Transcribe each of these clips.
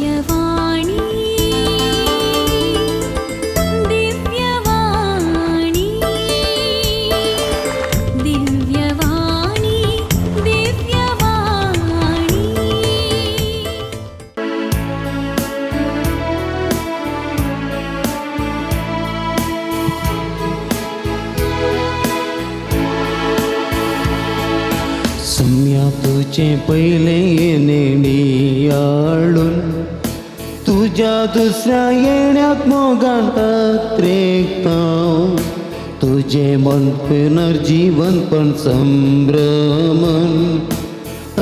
दिव्यवाणी दिव्यवाणी दिव्यवाणी दिव्यवाणी। सम्या तुझे पयले येणे तुझ्या दुसऱ्या येण्याक मोगान अत्रेकता तुझे मन पुनर्जीवन पण संभ्रमन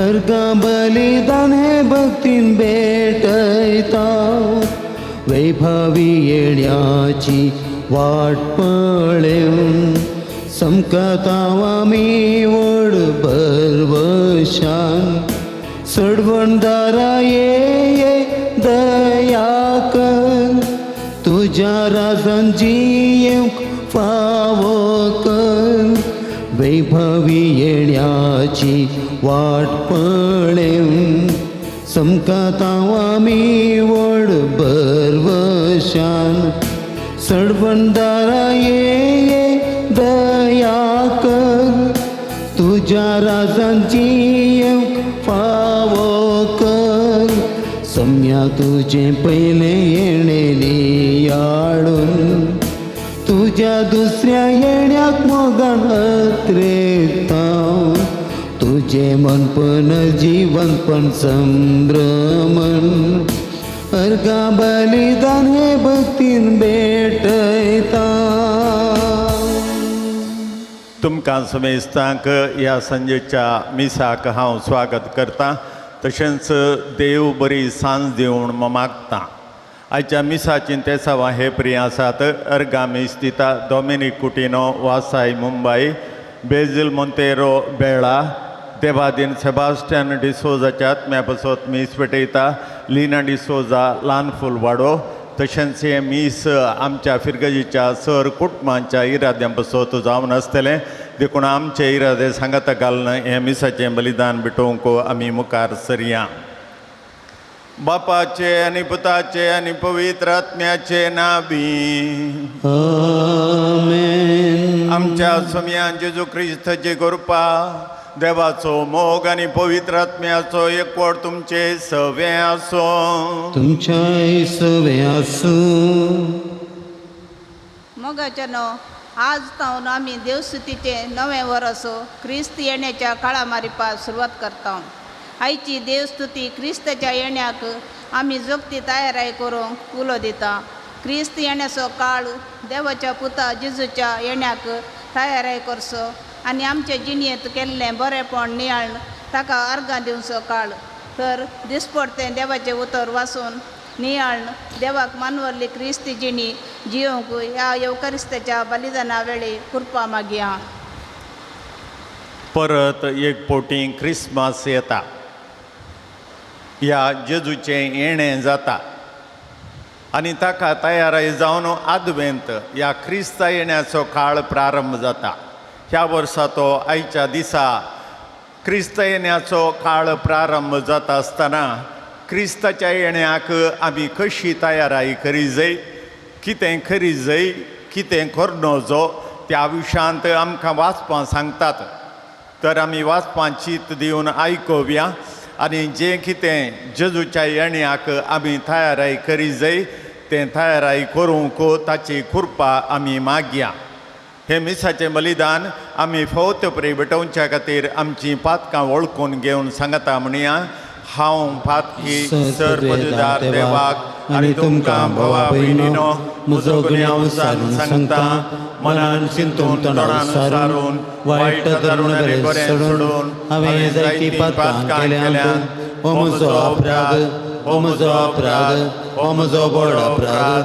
अर्घा बलिदान हे भक्तीन भेटयता वैभवी येण्याची वाट पळेवन समकताव आमी व्हड भरवशान सडवणदारा ये दया कर तुझ्या राजान जियेवंक फावो कर वैभवी येण्याची वाट पळेवन समकताव आमी व्हड भरवशान सडवणदारा ये दया कर तुझ्या राजान जियेवंक फावो कर सम्या तुझे पयले येणे नियाळून तुझ्या दुसऱ्या येण्याक मोगान अत्रेकता तुझे मन पुनर्जीवन पण संभ्रमन अर्घा बलिदान हे भक्तीन भेटयता। तुमकां समेस्तांक ह्या सांजेच्या मिसाक हांव स्वागत करता तशेंच देव बरी सांज दिवन मागता। आयच्या मिसाची तेसावां हे प्रिय आसात। अर्घा मीस दिता Dominic Coutinho Vasai Mumbai, Basil Monteiro बेळा, देवादीन सेबास्टियन डिसोजाच्या आत्म्या पासत मीस पेटयता, लिना डिसोजा ल्हान फुलवाडो, तशेंच हें मीस आमच्या फिरगजीच्या सर कुटुंबांच्या इराद्यां पासत जावन आसतलें देखून आमचे इरादे सांगाता घालून हें मिसाचें बलिदान भेटोवंक आमी मुखार सरया। बापाचे आनी पुताचे आनी पवित्र आत्म्याचे नावी आमेन। आमच्या स्वामयान जेजू क्रिस्ताची कृपा, देवाचो मोग आनी पवित्र आत्म्याचो एकवट तुमचे सवे आसूं। तुमच्याय सवे आसूं। मोगाच्यानो, आज तावन आमी देवस्तुतीचें नवें वर्स क्रिस्त येण्याच्या काळा मारिपा सुरवात करता। आयची देवस्तुती क्रिस्ताच्या येण्याक आमी जोगती तयाराय करूंक उलो दिता। क्रिस्त येण्याचो काळ देवाच्या पुता जेजूच्या येण्याक तयाराय करचो आनी आमचे जिणेंत केल्लें बरेंपण नियाळ ताका अर्गां दिवचो काळ। तर दिसपडतें देवाचें उतर वाचून नियाळ देवाक मानवल्ली क्रिस्ती जिणी जियोवंक ह्या येवकारिस्ताच्या बलिदाना वेळी कृपा मागया। परत एक पोटी क्रिसमस येता, ह्या जेजूचें येणें जाता आनी ताका तयाराय जावन आदवेंत ह्या क्रिस्ता येण्याचो काळ प्रारंभ जाता। ह्या वर्सा तो आयच्या दिसा क्रिस्त येण्याचो काळ प्रारंभ जाता आसतना क्रिस्ताच्या येण्याक आमी कशी तयाराय करी जाय, कितें करी जाय, कितें करणो जो त्या विशयांत आमकां वाचपां सांगतात। तर आमी वाचपां चीत दिवन आयकोवया आनी जें कितें जेजूच्या येण्याक आमी तयाराय करी जाय तें तयाराय करूंक ताची कृपा आमी मागया। हें मिसाचें बलिदान आमी फवत परी भेटोवच्या खातीर आमचीं पातकां वळखून घेवन सांगता म्हणया, हांव पातकी सर पदवीदार देवाक आनी तुमकां भावा भयणीनो म्हजो गुन्यांव सांगता, मनान चिंतून तोंडान सारून वायट धरून बरें सोडून हांवें जायतीं पातकां केल्यांत। हो म्हजो अपराध, हो म्हजो अपराध, हो म्हजो व्हड अपराध।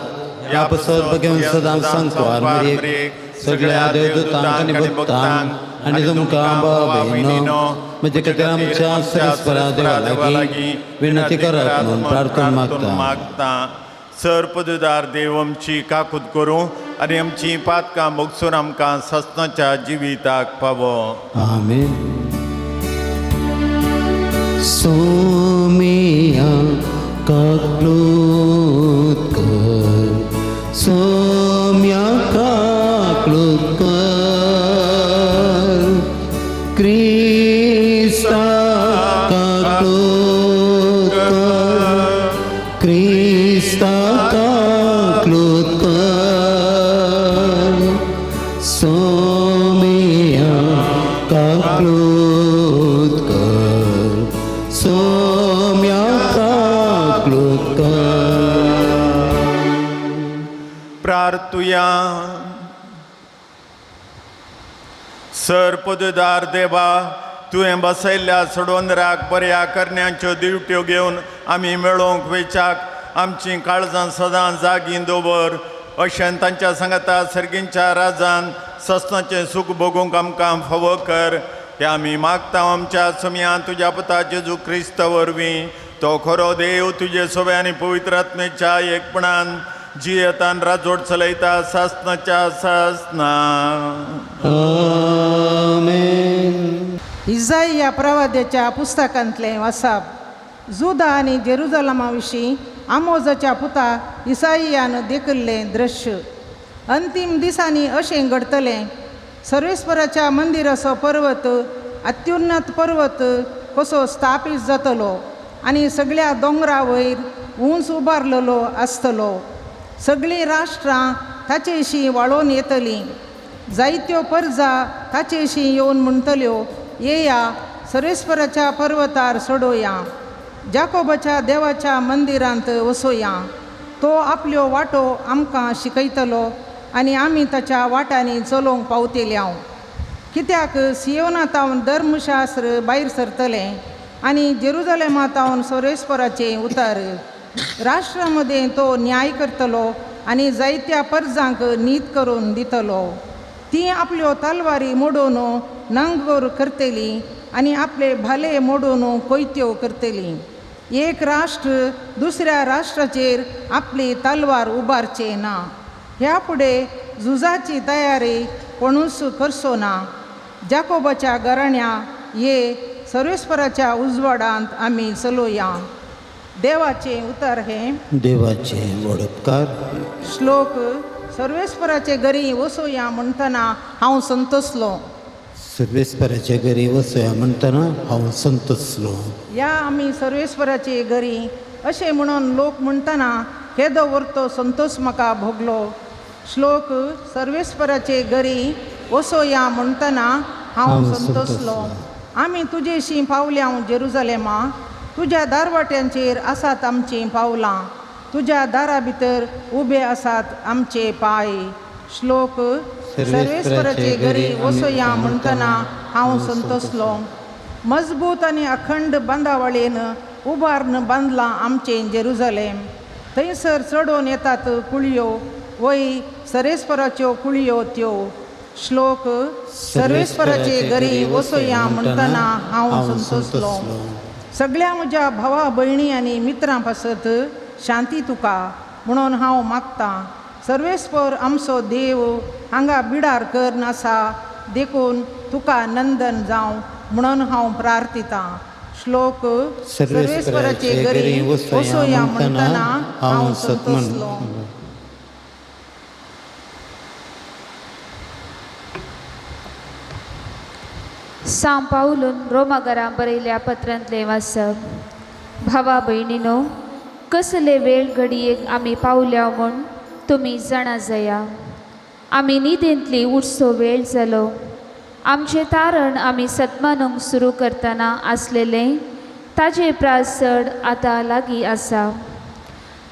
ह्या पासत घेवन सदां सांगवार मरेक सगळ्या देवदूतांक आनी भक्तांक आनी तुमकां भावा भयणीनो म्हजे खातीर आमच्या सरेस्परा देवा लागीं विनंती करात म्हणून प्रार्थना मागता। सर पदवीदार देव आमची काकूत करूं आनी आमची पातकां भोगसून आमकां सस्नाच्या जिविताक पावो। आमेन। सोमिया काकलूत कर, सोम्या काकलूत कर, क्रिस्ता काकलूत कर, क्रिस्ता काकलूत कर, सोम्या काकलूत कर, सोम्या काकलूत कर. प्रार्थुया. सर पददार देवा, तुवें बसयल्ल्या सडवंदराक बऱ्या करण्यांच्यो दिवट्यो घेवन आमी मेळोवंक वेचाक आमचीं काळजां सदां जागीं दवर. अशें तांच्या सांगाता सर्गींच्या राजान सस्नाचें सूख भोगूंक आमकां फावो कर. हें आमी मागता आमच्या समयान तुज्या पुता जेजू क्रिस्त वरवीं. तो खरो देव तुजे सोबे आनी पवित्र आत्मेच्या एकपणान जियेतान राजवट चलयता सासनाच्या सासना. आमेन. इजाई ह्या प्रवाद्याच्या पुस्तकांतलें वासाप. जुदा आनी जेरुजलमा विशीं आमोजाच्या पुता इसाईयान देखिल्लें दृश्य. अंतीम दिसांनी अशें घडतलें, सर्वेस्पराच्या मंदिराचो पर्वत अत्युन्नत पर्वत कसो स्थापीत जातलो आनी सगळ्या दोंगरा वयर उंच उबारलेलो आसतलो. सगळीं राष्ट्रां ताचेशी वाळोवन येतलीं, जायत्यो परजा ताचेशी येवन म्हणटल्यो, येया सर्वेस्पराच्या पर्वतार चडोया, जाकोबाच्या देवाच्या मंदिरांत वसोया. तो आपल्यो वाटो आमकां शिकयतलो आनी आमी ताच्या वाटांनी चलोवंक पावतले. हांव कित्याक सियोना तावन धर्मशास्त्र भायर सरतलें आनी जेरुजलेमा तावन सर्वेस्पराचें उतर. राष्ट्रा मदें तो न्याय करतलो आनी जायत्या परजांक नीत करून दितलो. ती आपल्यो तलवारी मोडून नांगोर करतली आनी आपले भाले मोडून कोयत्यो करतली. एक राष्ट्र दुसऱ्या राष्ट्राचेर आपली तलवार उबारचे ना. ह्या फुडें झुजाची तयारी कोणूच करचो ना. जाकोबाच्या घराण्या ये, सर्वेस्पराच्या उजवाडांत आमी चलोया. देवाचें उतर हें. देवाचे व्हड उपकार. श्लोक. सर्वेस्पराचे घरी वसोया म्हणटना हांव संतोसलो. सर्वेस्पराच्या घरी वसोया म्हणटना हांव संतोसलो. या आमी सर्वेस्पराचे घरी अशें म्हणून लोक म्हणटना केदो व्हरतो संतोस म्हाका भोगलो. श्लोक. सर्वेस्पराचे घरी वसोया म्हणटना हांव हांव संतोसलो. संतोसलो. आमी तुजेशी पावल्या जेरुजलेमा, तुज्या दारवाट्यांचेर आसात आमचीं पावलां, तुज्या दारा भितर उबे आसात आमचे पांय. श्लोक. सर्वेस्पराचे घरी वसोया म्हणटना हांव संतोसलो. मजबूत आनी अखंड बांदावळीन उबारून बांदलां आमचें जेरुजलेम. थंयसर चडोवन येतात कुळयो, वय सरेस्पराच्यो कुळयो त्यो. श्लोक. सर्वेस्पराचे घरी वसोया म्हणटना हांव संतोसलो. सगळ्या म्हज्या भावा भयणी आनी मित्रां पासत शांती तुका म्हणून हांव मागतां. सर्वेस्पर आमचो देव हांगा बिडार कर आसा, देखून तुका नंदन जावं म्हणून हांव प्रार्थितां. श्लोक. सर्वेस्पराचे घरी वसोया म्हणटना हांव संतोसलो. सां पावलून रोमागरां बरयल्या पत्रांतलें वाचप. भावा भयणीनो, कसले वेळ घडयेक आमी पावल्या म्हूण तुमी जाणा जाया. आमी न्हिदेंतली उठचो वेळ जालो. आमचें तारण आमी सतमानूंक सुरू करतना आसलेलें ताजे प्रास चड आतां लागीं आसा.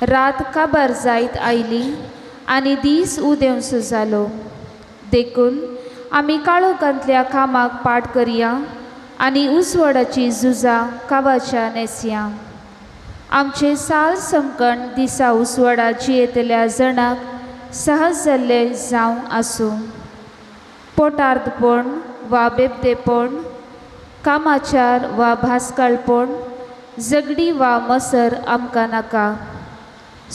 रात काबार जायत आयली आनी दीस उदेवसो जालो. देखून आमी काळोखांतल्या कामाक पाठ करया आनी उजवाडाची झुजां कावाच्या न्हेसया. आमचे साल समकण दिसा उजवाडा जियेतल्या जणाक सहज जाल्ले जावं आसूं. पोटार्दपण वा बेबदेपण, कामाचार वा भासकाळपण, झगडी वा मसर आमकां नाका.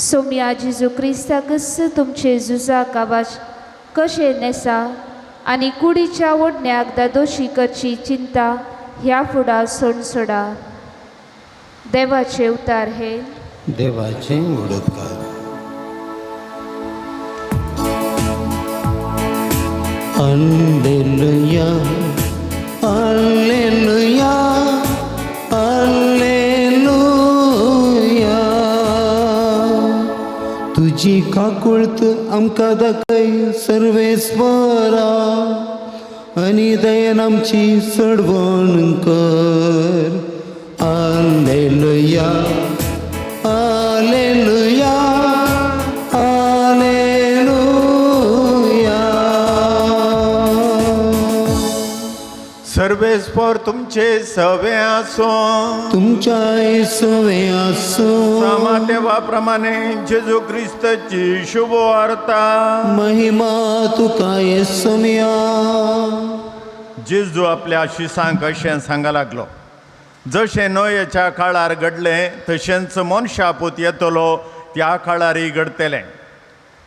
सोम्या जेजू क्रिस्ताकच तुमचे झुजा कावाच कशें न्हेसा आनी कुडीच्या ओडण्याक दादोशी करची चिंता ह्या फुडा सोडसोडा. देवाचे उतार हे. देवाचे उडपकार. Alleluia, alleluia, alleluia. तुजी काकुळत आमकां दाखय सर्वेस्वरा, आनी दयेन आमची सडवण कर. Alleluia, alleluia, alleluia. सर्वेस्पर तुमचे सवे आसो. तुमच्या सवे आसो. सामा देवा प्रमाणे जेजू क्रिस्ताची शुभ वार्ता. महिमा तुका येसोमिया. जेजू आपल्या शिसांक अशें सांगा लागलो, जशें नोयेच्या काळार घडलें तशेंच मनशापूत येतलो त्या काळारय घडतलें.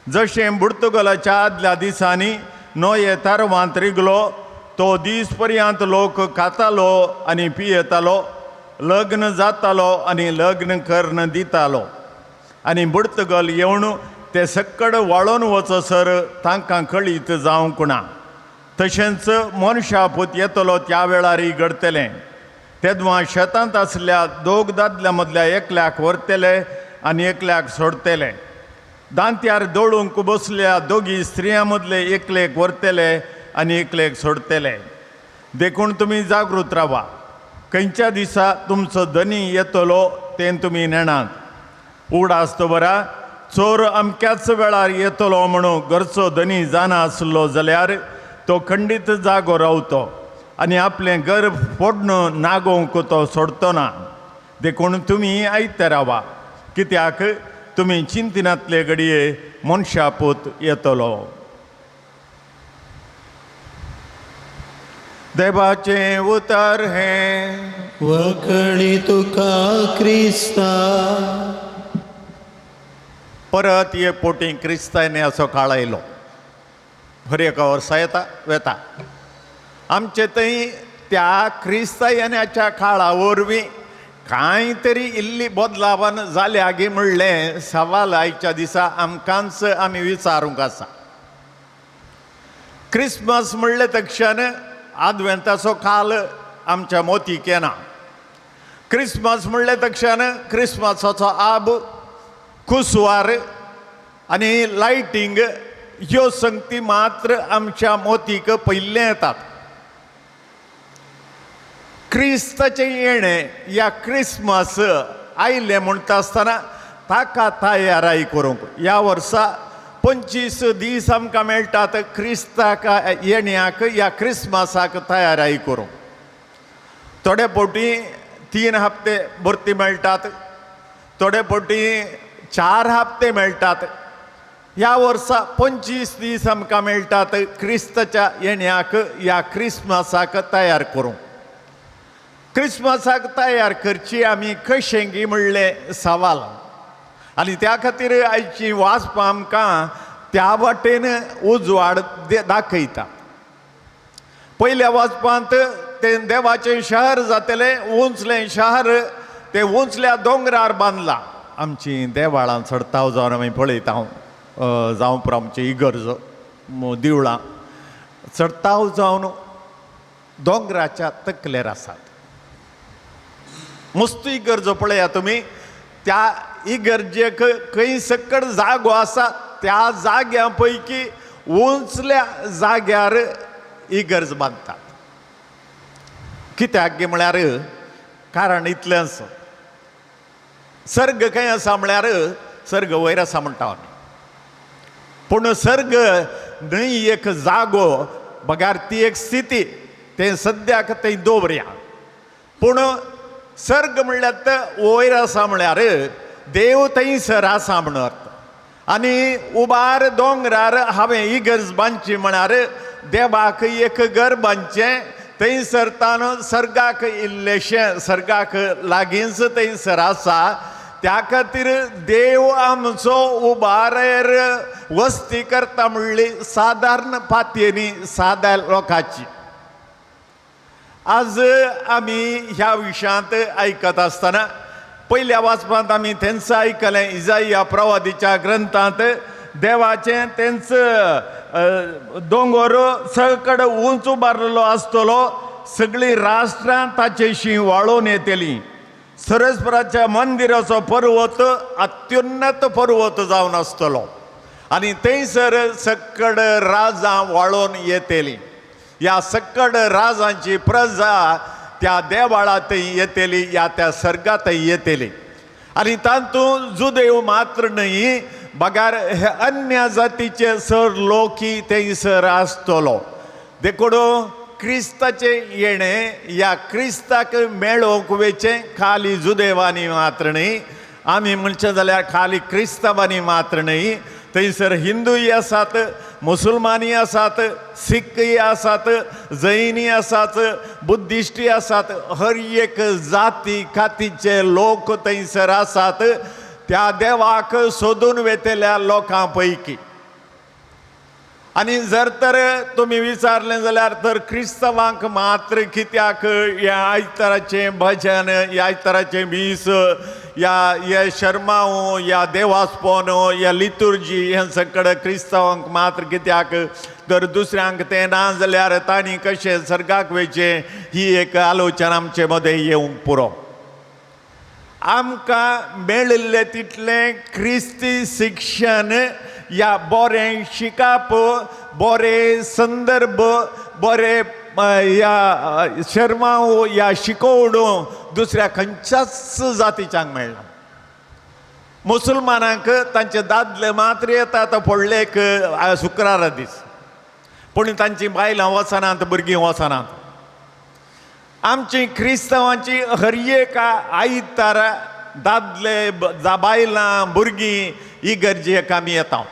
जशें बुडतुगलाच्या आदल्या दिसांनी नोये तारवांत रिगलो तो दीस पर्यंत लोक खातालो आनी पियेतालो, लग्न जातालो आनी लग्न करून दितालो, आनी बुडतगल येवन ते सक्कड वाळोन वचसर तांकां कळीत जावंक ना. तशेंच मनशापूत येतलो त्या वेळारय घडतलें. तेदवां शेतांत आसल्या दोग दादल्या मदल्या एकल्याक व्हरतले आनी एकल्याक सोडतले. दांत्यार दळूंक बसल्या दोगी स्त्रियां मदले एकलेक व्हरतले आनी एकलेक सोडतले. देखून तुमी जागृत रावा, खंयच्या दिसा तुमचो धनी येतलो तें तुमी नेणात. उगडास दवरा, चोर अमक्याच वेळार येतलो म्हणून घरचो धनी जाणा आसलो जाल्यार तो खंडीत जागो रावतो आनी आपलें घर फोडून नागोवंक तो सोडतो ना. देखून तुमी आयते रावा, कित्याक तुमी चिंतिनातले घडये मनशापूत येतलो. देवाचें उतर हें. वखणी तुका क्रिस्ता. परत एक पोटी क्रिस्तांनी असो काळ आयलो. हर एका वर्सा येता वेता. आमचे थंय त्या क्रिस्तांच्या काळा वरवीं कांय तरी इल्ली बदलावन जाल्या गी म्हणलें सवाल आयच्या दिसा आमकांच आमी विचारूंक आसा. क्रिसमस म्हणलें तक्षण आदवेंताचो काल आमच्या मोतीक येना. क्रिसमस म्हणलें तक्षण क्रिसमसाचो आब, कुसवार आनी लायटींग ह्यो संगती मात्र आमच्या मोतीक पयिल्लें येतात. क्रिस्ताचें येणें या क्रिसमस आयलें म्हणटा आसतना ताका तयाराय करूंक ह्या वर्सा 25 दीस आमकां मेळटात क्रिस्ताक येण्याक या क्रिसमसाक तयाराय करूंक. थोडे फावटी 3 हप्ते भरती मेळटात, थोडे फावटी 4 हप्ते मेळटात. ह्या वर्सा 25 दीस आमकां मेळटात क्रिस्ताच्या येण्याक या क्रिसमसाक तयार करूंक. क्रिसमसाक तयार करची आमी कशें गी म्हणलें सवाल, आनी त्या खातीर आयची वाचपां आमकां त्या वाटेन उजवाड दाखयता. पयल्या वाचपांत तें देवाचें शहर जातलें, उंचलें शहर, तें उंचल्या दोंगरार बांदलां. आमची देवाळां चडताव जावन आमी पळयता जावं पुरो आमची इगर्ज दिवळां चडताव जावन दोंगराच्या तकलेर आसात. मस्त इगर्ज पळया तुमी, त्या इगर्जेक खंय सकड जागो आसा त्या जाग्या पैकी उंचल्या जाग्यार इगर्ज बांदतात. कित्याक गी म्हळ्यार कारण इतलेंच, सर्ग खंय आसा म्हळ्यार सर्ग वयर आसा म्हणटा आमी, पूण सर्ग न्हय एक जागो बगार ती एक स्थिती, तें सद्याक थंय दवरया. पूण सर्ग म्हणल्यार वयर आसा म्हळ्यार देव थंयसर आसा म्हण अर्थ. आनी उबार दोंगरार हांवें इगर्ज बांदची म्हळ्यार देवाक एक घर बांदचें, थंयसर तान सर्गाक इल्लेशें सर्गाक लागींच थंयसर आसा. त्या खातीर देव आमचो उबारेर वस्ती करता म्हणली सादारण पातयेनी साद्या लोकांची. आज आमी ह्या विशयांत आयकत आसतना पयल्या वाचपांत आमी तेंच आयकलें. इजाइया प्रवादीच्या ग्रंथांत देवाचें तेंच दोंगोर सगळीकडेन उंच उबारलेलो आसतलो, सगळीं राष्ट्रां ताचेशी वाळोवन येतलीं. सरस्पराच्या मंदिराचो पर्वत अत्युन्नत पर्वत जावन आसतलो आनी थंयसर सक्कड राजां वाळोवन येतलीं. ह्या सक्कड राजांची प्रजा त्या देवाळा थंय येतली, ह्या त्या सर्गा थंय येतली. आनी तातूंत जुदेव मात्र न्हय बगार हे अन्य जातीचे सर लोकी थंयसर आसतलो. देखून क्रिस्ताचें येणें ह्या क्रिस्ताक मेळोवंक वेचें खाली जुदेवांनी मात्र न्हय, आमी म्हणचें जाल्यार खाली क्रिस्तांवांनी मात्र न्हय, थंयसर हिंदूय आसात, मुसलमानूय आसात, सिखय आसात, जैनी आसात, बुद्धिश्टय आसात, हर एक जाती कातीचे लोक थंयसर आसात त्या देवाक सोदून वेतल्या लोकां पैकी. आनी जर तर तुमी विचारलें जाल्यार तर क्रिस्तांवांक मात्र कित्याक ह्या आयताराचें भजन, ह्या आयताराचें मीस, ह्या हे शर्मांव, ह्या देवास्पोन, ह्या लितुर्जी, हें सगळें क्रिस्तांवांक मात्र कित्याक, तर दुसऱ्यांक तें ना जाल्यार तांणी कशें सर्गाक वयचें, ही एक आलोचना आमचे मदें येवंक पुरो. आमकां मेळिल्लें तितलें क्रिस्ती शिक्षण या बरें शिकाप, बरें संदर्भ, बरें ह्या शर्मांव ह्या शिकोवणो दुसऱ्या खंयच्याच जातीच्यांक मेळना. मुसलमानांक तांचे दादले मात्र येतात पडलेक शुक्रारा दीस, पूण तांची बायलां वचनात, भुरगीं वचनात. आमची क्रिस्तांवांची हर एक आयतार दादले बायलां भुरगीं इगर्जेक आमी येता.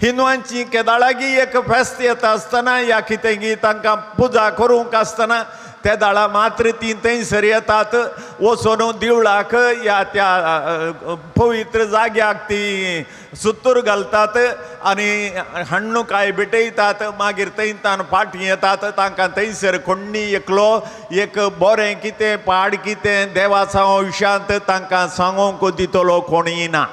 हिंदवांची केदाळागी एक फेस्त येता आसतना या कितें तांकां पुजा करूंक आसतना ते दाळा मात्र ती थंयसर येतात, वचून देवळाक या त्या पवित्र जाग्याक ती सुतूर घालतात आनी हण्णू काय भेटयतात. मागीर थंयतान फाटीं येतात, तांकां थंयसर कोण्णी एकलो एक बरें कितें पाड कितें देवाचा विशांत तांकां सांगूंक दितलो कोणूय ना.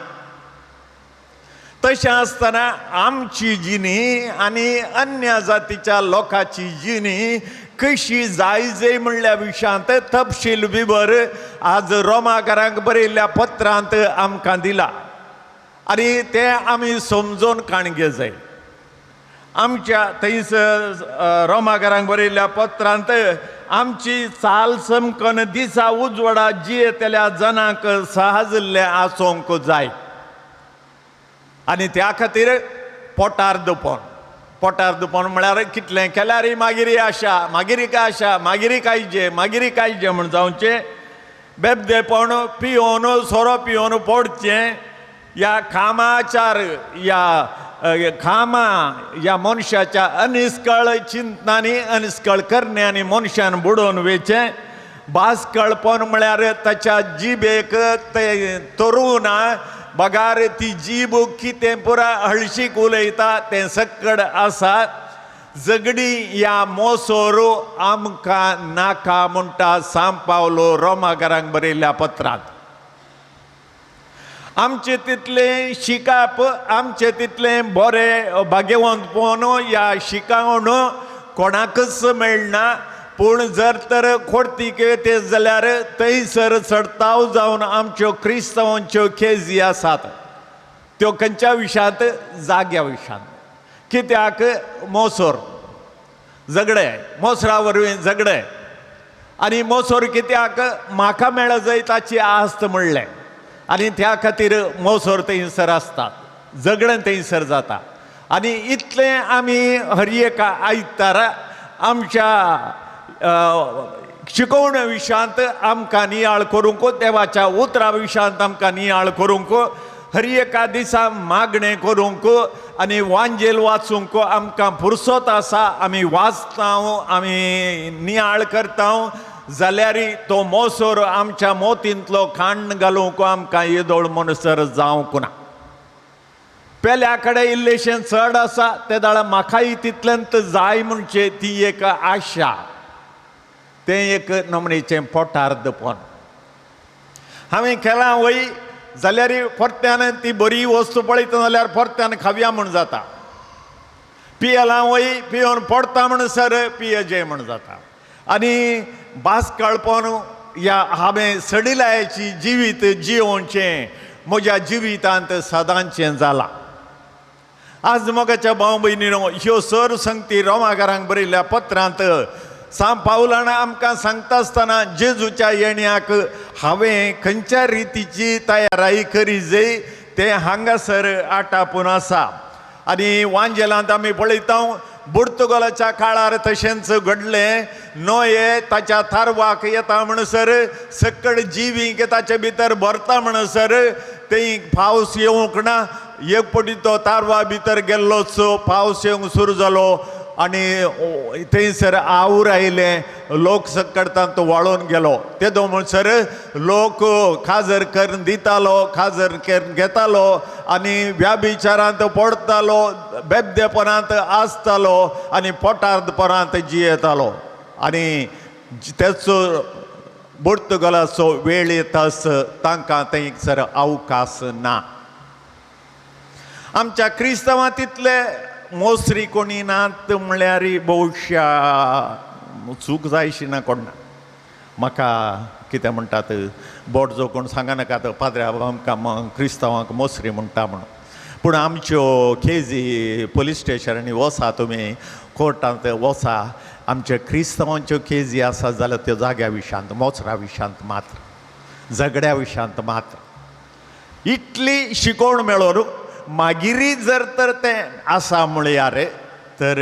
तशें आसतना आमची जिणी आनी अन्य जातीच्या लोकांची जिणी कशी जाय जाय म्हणल्या विशयांत तपशील विवर आज रोमाकारांक बरयल्ल्या पत्रांत आमकां दिला आनी तें आमी समजून काणगे जाय. आमच्या थंयसर रोमाकारांक बरयल्ल्या पत्रांत आमची चाल समकन दिसा उजवाडा जियेतल्या जनांक सहजल्लें आसूंक जाय आनी त्या खातीर पोटार दुपोन, पोटार दुपोन म्हळ्यार कितलें केल्यारय मागीर आशा, मागीर काय आशा, मागीर कायजे, मागीर कायजे म्हूण जावचें. बेबदेपण पियोन सोरो पियोन पडचें ह्या कामाचार ह्या कामा ह्या मनशाच्या अनिस्कळ चिंतनांनी अनिस्कळ करण्यांनी मनशान बुडोवन वेचें. भास कळपण म्हळ्यार ताच्या जिबेक तें तरूं ना, बगार ती जीब कितें पुरा हळशीक उलयता तें सक्कड आसा. झगडी ह्या मोसोर आमकां नाका म्हणटा सांव पावलो रोमाकारांक बरयल्ल्या पत्रांत. आमचें तितलें शिकाप, आमचें तितलें बरें भाग्यवंतपण ह्या शिकावण कोणाकच मेळना, पूण जर तर खोर्तीक येते जाल्यार थंयसर चडताव जावन आमच्यो क्रिस्तांवांच्यो केजी आसात त्यो खंयच्या विशयांत, जाग्या विशयांत. कित्याक मोसोर झगडे, मोसरा वरवीं झगडे आनी मोसोर कित्याक म्हाका मेळ जाय ताची आस्त म्हणलें आनी त्या खातीर मोसोर थंयसर आसतात, झगडें थंयसर जाता. आनी इतलें आमी हर एका आयतार आमच्या शिकोवण्या विशयांत आमकां नियाळ करूंक, देवाच्या उतरा विशयांत आमकां नियाळ करूंक, हर एका दिसा मागणें करूंक आनी वांजेल वाचूंक आमकां फुरसत आसा. आमी वाचता, आमी नियाळ करता जाल्यारय तो मोसोर आमच्या मोतींतलो खाण घालूंक आमकां येदोळ म्हणसर जावंक ना. पेल्या कडेन इल्लेशें चड आसा ते दाळा म्हाकाय तितलेंत जाय म्हणचे ती एक आशा, तें एक नमणेचें पोटार दपन. हांवें केलां वय जाल्यार परत्यान ती बरी वस्तू पळयता जाल्यार परत्यान खावया म्हूण जाता. पियेलां वय पियोवन पडटा म्हणसर पियेजे म्हूण जाता. आनी भास कळपोन ह्या हांवें सडिलायची जिवीत जियोवचें म्हज्या जिवितांत सदांचें जालां. आज मोगाच्या भाव भयणीनो, ह्यो सर संगती रोमाकारांक बरयल्ल्या पत्रांत सांत पावलान आमकां सांगता आसतना जेजूच्या येण्याक हांवें खंयच्या रितीची तयाराई करी जाय तें हांगासर आटापून आसा. आनी वांजेलांत आमी पळयता पुर्तुगालाच्या काळार तशेंच घडलें. नोये ताच्या थारवाक येता म्हणसर सकड जिवीक ताचे भितर भरता म्हणसर थंय पावस येवंक ना. एक पटी तो तारवा भितर गेल्लोच पावस येवंक सुरू जालो आनी थंयसर our आयलें, लोक सकड तो वाळोवन गेलो. तेदो म्हणसर लोक खाजर करून दितालो, खाजर करून घेतालो आनी व्याभिचारांत पडतालो, बेबदेपणांत आसतालो आनी पोटार्दपणांत जियेतालो. आनी तेचो पुर्तुगालाचो वेळ येतास तांकां थंयसर अवकाश ना. आमच्या क्रिस्तांवां तितले मोसरी कोणी नात म्हणल्यार बहुशा चूक जायशी ना कोण ना. म्हाका कितें म्हणटात बोट जो कोण सांगा नाकात पाद्र्या आमकां क्रिस्तांवांक मोसरी म्हणटा म्हणून. पूण आमच्यो केजी पोलीस स्टेशनांनी वसा, तुमी कोर्टांत वसा, आमच्या क्रिस्तांवांच्यो केजी आसा जाल्यार त्यो जाग्या विशांत, मोसरा विशांत मात्र, झगड्या विशांत मात्र. इतली शिकोवण मेळोन मागीर जर तर तें आसा म्हळ्यार तर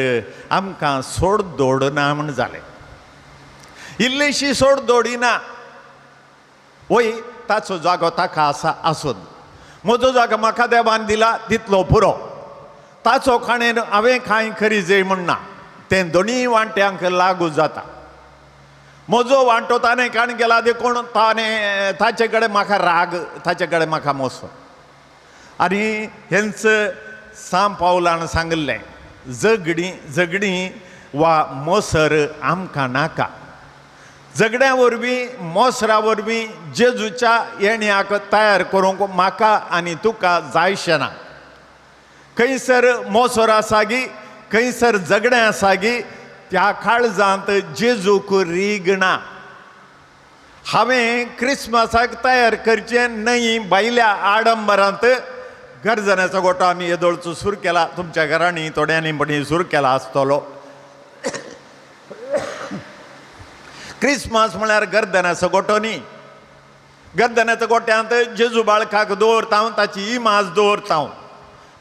आमकां सोड दोड ना म्हण जालें. इल्लीशी सोड दोडिना वय ताचो जागो ताका आसा आसून, म्हजो जागो म्हाका देवान दिला तितलो पुरो, ताचो खाणेन हांवें कांय खरी जाय म्हण ना. तें दोनूय वांट्यांक लागू जाता. म्हजो वांटो ताणें काण केला देखून ताणें ताचे कडेन म्हाका राग, ताचे कडेन म्हाका मोसो. आनी हेंच सांत पावलान सांगिल्लें, झगडीं झगडीं वा मोसर आमकां नाका. झगड्या वरवीं मोसरा वरवीं जेजूच्या येण्याक तयार करूंक म्हाका आनी तुका जायशें ना. खंयसर मोसर आसा गी, खंयसर झगडें आसा गी, त्या काळजांत जेजूक रीग ना. हांवें क्रिसमसाक तयार करचें न्हय भायल्या आडंबरांत. गरजण्याचो गोटो आमी येदोळचो सुरू केला, तुमच्या घरांनी थोड्यांनी पण सुरू केला आसतलो. क्रिसमस म्हळ्यार गर्दनाचो गोटो न्ही. गर्दनाच्या गोट्यांत जेजू बाळकाक दवरता, ताची इमाज दवरता,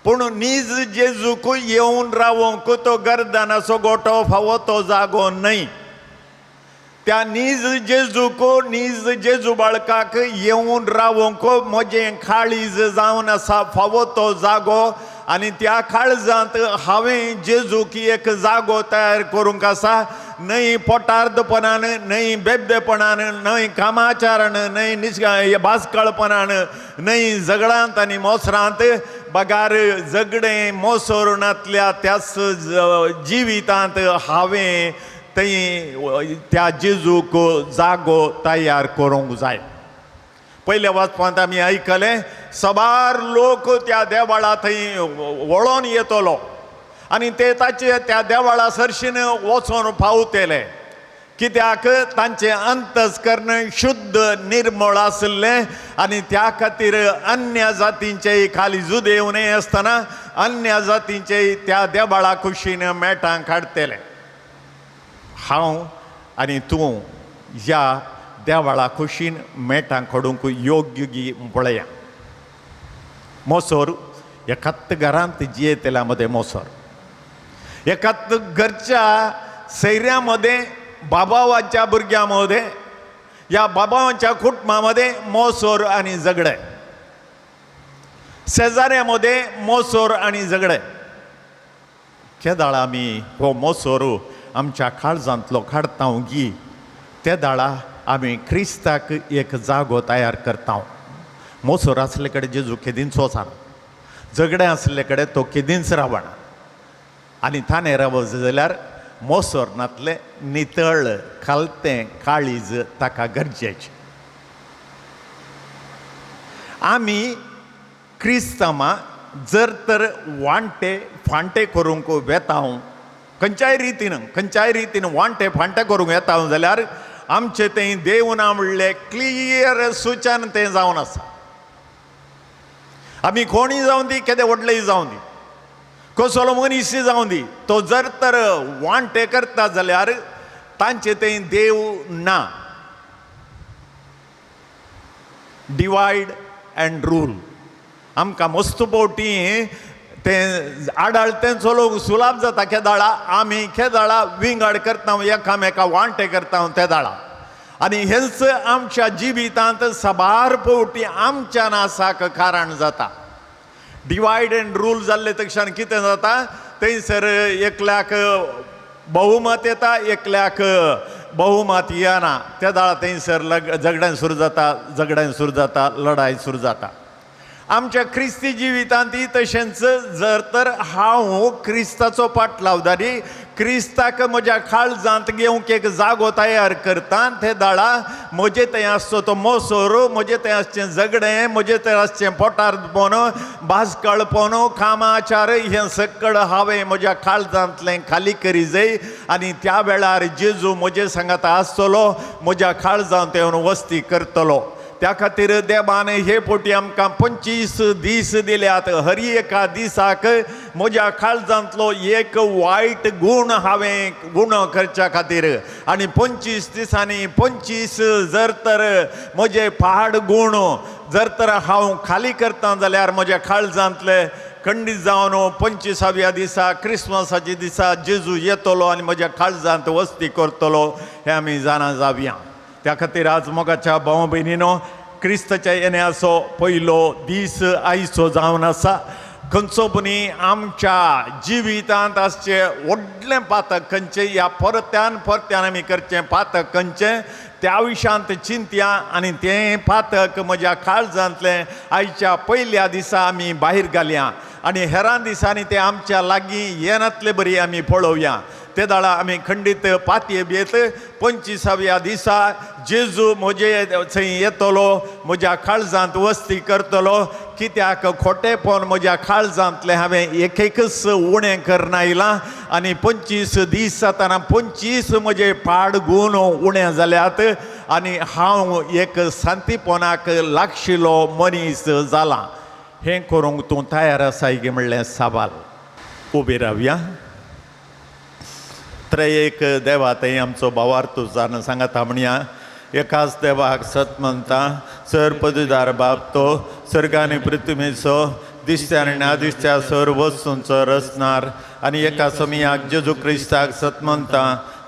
पूण नीज जेजूक येवन रावोंक तो गर्दनाचो गोटो फावो तो जागो न्हय. त्या नीज जेजूक, नीज जेजू बाळकाक येवन रावोंक म्हजें काळीज जावन आसा फावो तो जागो. आनी त्या काळजांत हांवें जेजूक एक जागो तयार करूंक आसा. न्हय पोटार्दपणान, न्हय बेबदेपणान, न्हय कामाचारान, न्हय निस भासकळपणान, न्हय झगडांत आनी मोसरांत, बगार झगडें मोसरणांतल्या त्याच जिवितांत हांवें थंय त्या जेजूक जागो तयार करूंक जाय. पयल्या वाचपांत आमी आयकलें, सबार लोक त्या देवळा थंय वळोन येतलो आनी ते ताचे त्या देवळा सरशीन वचोन पावतले. कित्याक तांचें अंतस्कर्ण शुद्ध निर्मळ आशिल्लें आनी त्या खातीर अन्य जातींचे खाली जुदेव न्हय आसतना अन्य जातींचे त्या देवळा कुशीन मेटां काडटले. हांव आनी तूं ह्या देवळा कुशीन मेटां काडूंक योग्य गी पळया. मोसोर एकाच घरांत जियेतल्या मदें, मोसोर एकाच घरच्या सैऱ्यां मदें, बाबावाच्या भुरग्यां मदें, ह्या बाबावाच्या कुटुंबा मदें मोसोर आनी झगडें, शेजाऱ्यां मदें मोसोर आनी झगडें. केदाळ आमी हो मोसोर आमच्या काळजांतलो काडता गी ते दाळा आमी क्रिस्ताक एक जागो तयार करता. मोसोर आसले कडेन जेजू केदींच वचना, झगडें आसले कडेन तो केदींच रावना. आनी थाणे रावत जाल्यार मोसोर नातलें नितळ खालतें काळीज ताका गरजेचें. आमी क्रिस्तांवां जर तर वांटे फांटे करूंक वेता, खंयच्याय रितीन, खंयच्याय रितीन वांटे फांटे करूंक येता जाल्यार आमचें तें देव ना म्हणलें क्लियर सुचन तें जावन आसा. आमी कोणूय जावं दी, केदें व्हडलेंय जावं दी, कसलो मनीस जावं दी, तो जर तर वांटे करता जाल्यार तांचें तें देव ना. Divide and rule. आमकां मस्त फावटी तें आडाळ तें चलोवंक सुलाभ जाता. केदाळा आमी केदाळा विंगड करता, एकामेका वांटे करता तेदाळा. आनी हेंच आमच्या जिवितांत साबार फावटी आमच्या नासाक कारण जाता. डिवायड अँड रूल जाल्ले तक्षण कितें जाता, थंयसर एकल्याक बहुमत येता, एकल्याक बहुमत येना. त्या दाळा थंयसर झगड्यां सुरू जाता, झगड्यां सुरू जाता, लढाय सुरू जाता. आमच्या क्रिस्ती जिवितांत तशेंच जर तर हांव क्रिस्ताचो पाटलावदारी, क्रिस्ताक म्हज्या काळजांत घेवंक एक जागो तयार करता, ते दाळा म्हजे थंय आसचो तो मोसोर, म्हजे थंय आसचें झगडें, म्हजे थंय आसचें पोटार भाजकळपण, कामाचार, हें सगळें हांवें म्हज्या काळजांतलें खाली करी जाय. आनी त्या वेळार जेजू म्हजे सांगाता आसतलो, म्हज्या काळजांत येवन वस्ती करतलो. त्या खातीर देवान हे पोटी आमकां 25 दीस दिल्यात. हर एका दिसाक म्हज्या काळजांतलो एक वायट गूण हांवें गुण करच्या खातीर, आनी 25 दिसांनी 25 जर तर म्हजे पाड गूण जर तर हांव खाली करता जाल्यार म्हज्या काळजांतले खंडीत जावन 25व्या दिसा क्रिसमसाच्या दिसा जेजू येतलो आनी म्हज्या काळजांत वस्ती करतलो हें आमी जाणा जावया. त्या खातीर आज मोगाच्या भाव भयणीनो, क्रिस्ताच्या येण्याचो पयलो दीस आयचो जावन आसा. खंयचो पुणी आमच्या जिवितांत आसचें व्हडलें पातक खंयचें, ह्या परत्यान परत्यान आमी करचें पातक खंयचें त्या विशयांत चिंतया आनी तें पातक म्हज्या काळजांतलें आयच्या पयल्या दिसा आमी भायर घालया आनी हेरां दिसांनी तें आमच्या लागीं येनातले बरी आमी पळोवया. ते दाळा आमी खंडीत पातये भियेत 25व्या दिसा जेजू म्हजे थंय येतलो, म्हज्या काळजांत वस्ती करतलो. कित्याक खोटेपण म्हज्या काळजांतलें हांवें एक एकच उणें करना आयलां आनी 25 दीस जातना 25 म्हजे पाड गूण उणें जाल्यात आनी हांव एक शांतीपणाक लागशिल्लो मनीस जाला. हें करूंक तूं तयार आसाय की म्हणलें सवाल. उबी रावया. त्रयेक देवा थंय आमचो भावार्थ जावन सांगाता म्हणया, एकाच देवाक सत मानता, सर पदवीदार बाप तो सर्ग आनी पृथ्वीचो दिसत्या आनी ना दिसत्या सर वस्तूंचो रचणार, आनी एका समयाक जेजू क्रिस्ताक सत मानता,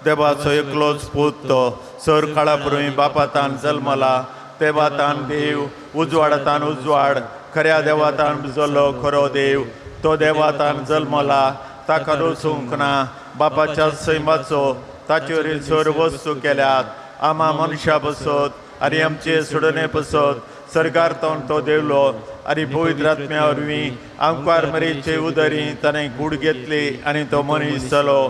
देवाचो एकलोच पूत तो सर काळा पुर्वी बापातान जल्मला, देवातान देव, उजवाडातान उजवाड, खऱ्या देवातान जल्लो खरो देव, तो देवातान जल्मला, ताका रोसूंक ना, बापाच्या सैमाचो ताचेर सर वस्तू केल्यात, आमा मनशा बसत आनी आमचे सोडणे बसत सरकार तो देवलो आनी पवित्र आत्म्या वरवीं आमकार मरेचे उदरी ताणें कूड घेतली आनी तो मनीस जालो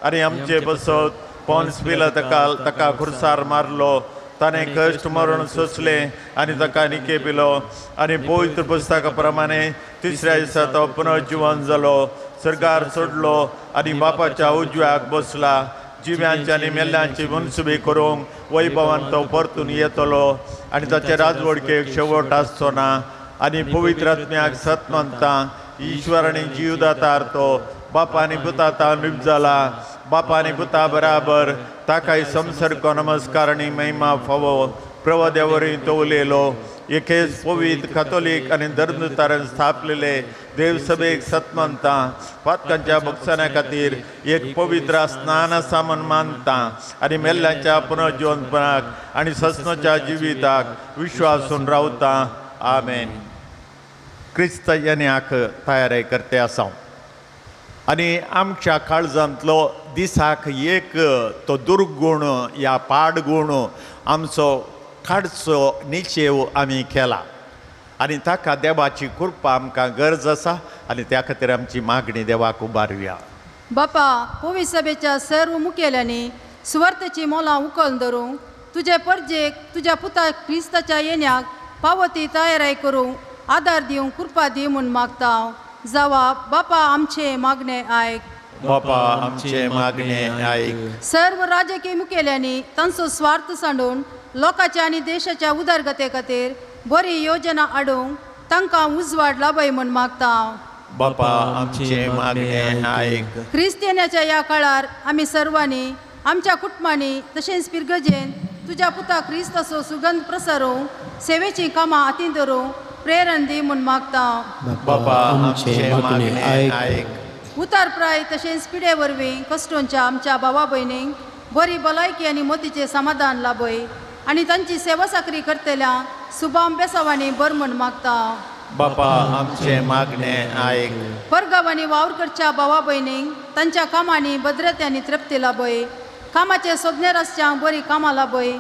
आनी आमचे बसत पोन्स पिलात ताका खुर्सार मारलो, ताणें कश्ट मरण सोंसलें आनी ताका निके पिलो आनी पवित्र पुस्तका प्रमाणे तिसऱ्या दिसा तो पुनर्जिवन जालो, सरकार सोडलो आनी बापाच्या उजव्याक बसला, जिव्यांची आनी मेल्ल्यांची मनसुबी करूंक वैभवान तो परतून येतलो आनी ताचे राजवडकेक शेवट आसचो ना. आनी पवित्र आत्म्याक सत मानता, ईश्वर आनी जीवदातार तो बापा आनी पुता निप जाला, बापा आनी पुता बराबर ताकाय संसर्ग नमस्कार आनी महिमा फावो. प्रवाद्या तो उलयलो, एकेच पवित्र कथोलीक आनी धर्मतारान स्थापलेले देवसभेक सत मानता, पातकांच्या भक्षणा खातीर एक पवित्र स्नान आसा म्हण मानता आनी मेल्ल्यांच्या पुनर्जिवनपणाक आनी ससनाच्या जिविताक विश्वासून रावता. आमेन. क्रिस्त येण्याक तयारी करते आसा आनी आमच्या काळजांतलो दिसाक एक तो दुर्गूण या पाडगूण आमचो काडचो निचेव आमी केला आनी ताका देवाची कृपा आमकां गरज आसा आनी त्या खातीर आमची मागणी देवाक उबारुया. बापा, पवित्र सभेच्या सर्व मुखेल्यांनी सुवार्थेची मोलां उखल धरूंक तुजे परजेक तुज्या पुता क्रिस्ताच्या येण्याक पावती तयाराय करूंक आदार दिवंक कृपा दी म्हूण मागता. जावा बापा आमचें मागणें आयक. बापा आमचें मागणें आयक. सर्व राजकीय मुखेल्यांनी तांचो स्वार्थ सांडून लोकांच्या आनी देशाच्या उदरगते खातीर बरी योजना हाडूंक तांकां उजवाड लाभय म्हूण मागता. बापा आमचें मागणें आयक. क्रिस्तियनाच्या ह्या काळार आमी सर्वांनी आमच्या कुटुंबांनी तशेंच पिरगजेन तुज्या पुता क्रिस्ताचो सुगंध प्रसारूंक सेवेचीं कामां हातीन धरूंक प्रेरण दी म्हूण मागता. बापा आमचें मागणें आयक. उतार प्राय तशेंच पिडे वरवीं कश्टोंच्या आमच्या भावा भयणींक बरी भलायकी आनी मोतीचें समाधान लाभय आनी तांची सेवा साकरी करतल्या सुबाम बेसावांनी बर म्हूण मागता. बापा आमचें मागणें आयक. परगांवांनी वावर करच्या भावा भयणींक तांच्या कामांनी भद्रते आनी तृप्ती लाभय, कामाचे सोदनेर आसच्यांक बरी कामां लाभय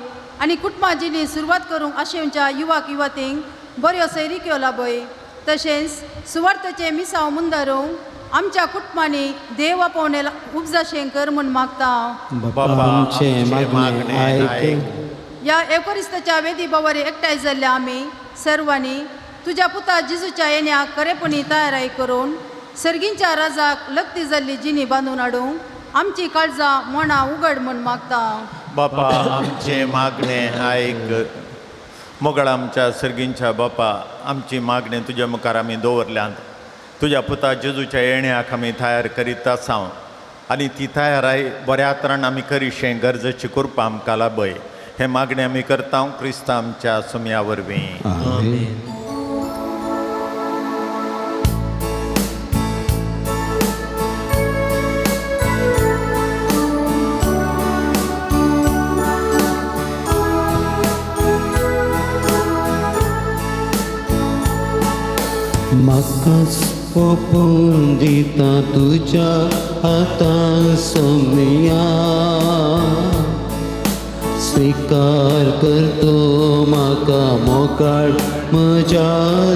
आनी कुटुंबा जिणी सुरवात करूंक आशेवच्या युवाक युवतींक बऱ्यो सैरिक्यो लाभय. तशेंच सुवार्थेचें मिसांव मुंदारूंक आमच्या कुटुंबांनी देव आपोवणे उपजाशें कर म्हूण मागता. बापा आमचें मागणें आयक. ह्या एवकरिस्ताच्या वेदी बावारी एकठांय जाल्ल्या आमी सर्वांनी तुज्या पुता जिजूच्या येण्याक खरेपणी तयाराय करून सर्गींच्या राजाक लग्ती जाल्ली जिणी बांदून हाडूंक आमची काळजां मनां उगड म्हूण मागता. बापा आमचें मागणें आयक. मोगळ आमच्या सर्गींच्या बापा, आमची मागणें तुज्या मुखार आमी दवरल्यांत. तुज्या पुता जेजूच्या येण्याक आमी तयार करीत आसाव आनी ती तयाराय बऱ्या तरान आमी करिशें गरजेची कृपा आमकां लाभय. हें मागणें आमी करता क्रिस्ता आमच्या सुमया वरवीं. आमेन. म्हाका सोंपून दिता तुज्या हातान सोमया, स्विकार करतो म्हाका मोगाळ म्हज्या